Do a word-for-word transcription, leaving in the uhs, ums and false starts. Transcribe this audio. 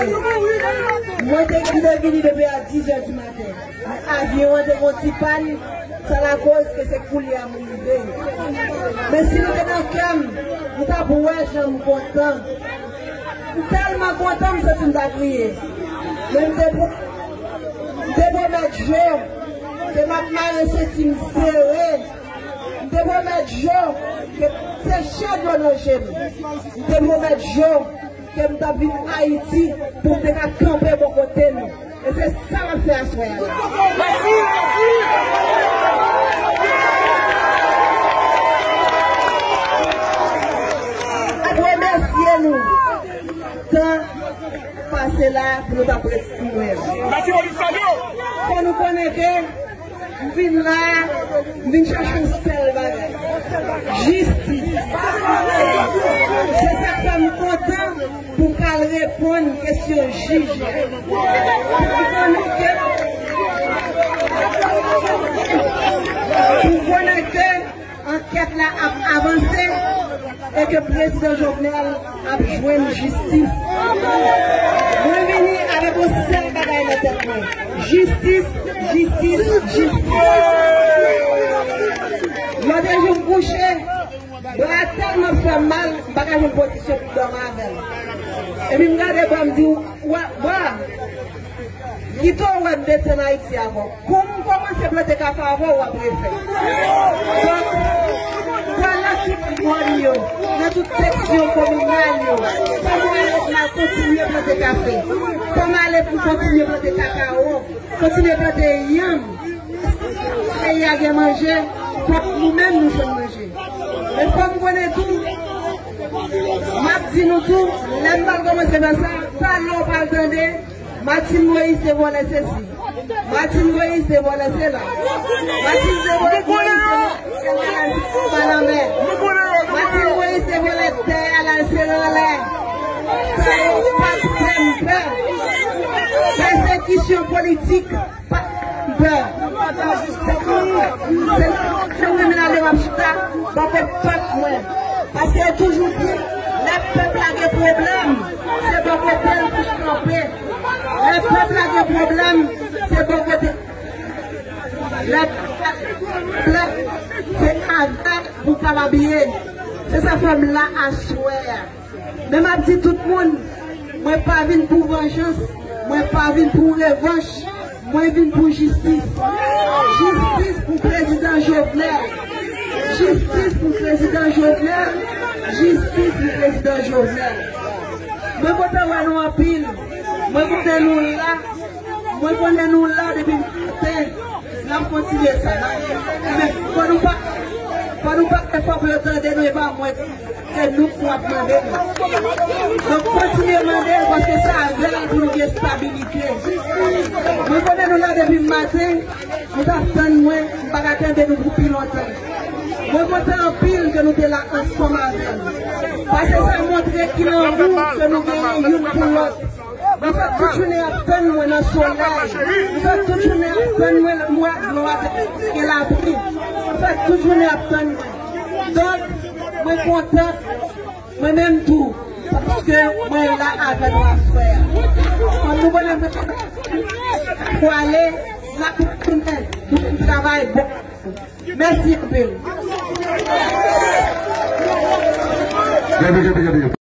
Mwen te, m te vini depi a dis è di maten. Avyon an te gon ti pàn, sa lakoz ke se koulye a m rive. Men si nou te nan kè m, nou t ap wè jan m kontan. M tèlman kontan, m santi m ta kriye. Men m te pwo-, m te pwomèt Jo ke m ap mare senti m sere. M te pwomèt Jo ke se chè dlo nan je m. M te pwomèt Jo ke m t ap vin Ayiti pou m te ka kanpe bò kote l. E se sa m ap fè aswè a la. M ap remèsye nou. Tan pase la pou nou t ap ret pou mwen. Fò nou konnen ke m vin la, m vin chache yon sèl bagay. Jistis. Se sa k fè m kontan pou m ka al reponn kesyon jij la. Pou m konnen ke, pou m konnen ke ankèt la ap avanse e ke prezidan Jovenel ap jwenn jistis. Mwen vini avèk yon sèl bagay nan tèt mwen. Jistis, jistis, jistis. Lòt jou m kouche, bra tèlman fè m mal, m pa ka jwenn pozisyon pou dòmi avè l. Epi m gade bò, m di, "Wè, bra, kite w wè m desann Ayiti avè w." Kou m kòmanse plante kafe avè w, w ap refè. Donk, pran nan tout mòn yo, nan tout seksyon kominal yo, fò m ale pou m al kontinye plante kafe. Fò m ale pou m kontinye plante kakawo, kontinye plante yanm. Peyi a gen manje, fòk nou menm nou jwenn manje. Men fò m konnen tou, m ap di nou tou, lè m pral kòmanse nan sa, pale w pral tande, Martine Moïse te vòlè sesi. Martine Moïse te vòlè sela. Martine te vòlè, Moïse te vòlè sela, se pa lanmè. Martine Moïse te vòlè tè a, l al sere anlè. Sa yo pa t fè m pè. Pèsekisyon politik pa t fè m pè. Se pou, se pou kriminal yo m ap chita bò kote pèp mwen. Paske yo toujou di, lè pèp la gen pwoblèm, se bò kote l pou kanpe. Lè pèp la gen pwoblèm, se bò kote. Lè pèp la gen pwoblèm, se avè l pou kapab ye. Se sa fè m la aswè a. Men m ap di tout moun, mwen pa vin pou vanjans, mwen pa vin pou revanch, mwen vin pou jistis. Jistis pou prezidan Jovenel. Jistis pou prezidan Jovenel. Jistis pou prezidan Jovenel. Mwen kontan wè nou anpil. Mwen konnen nou la. Mwen konnen nou la depi maten. N ap kontinye sa. Men fò nou pa, fò nou pa fè fò pou yo tande nou, e pa mwen. Se nou k ap mande l. Donk, kontinye mande l, paske se avè l pou nou gen estabilite. Mwen konnen nou la depi maten, nou t ap tann mwen, m pa ka tande nou pou pi lontan. Mwen kontan anpil ke nou te la ansanm avè l. Paske sa montre ki lanmou ke nou genyen youn pou lòt. Nou fè tout jounen ap tann mwen nan solèy. Nou fè tout jounen ap tann mwen, mwen ak glwa gen lapli. Nou fè tout jounen ap tann mwen. Donk, mwen kontan, mwen menm tou, paske mwen la avè nou aswè a. Kòm nou konnen mwen pou ale, n ap tounen pou n travay bon. Mèsi anpil.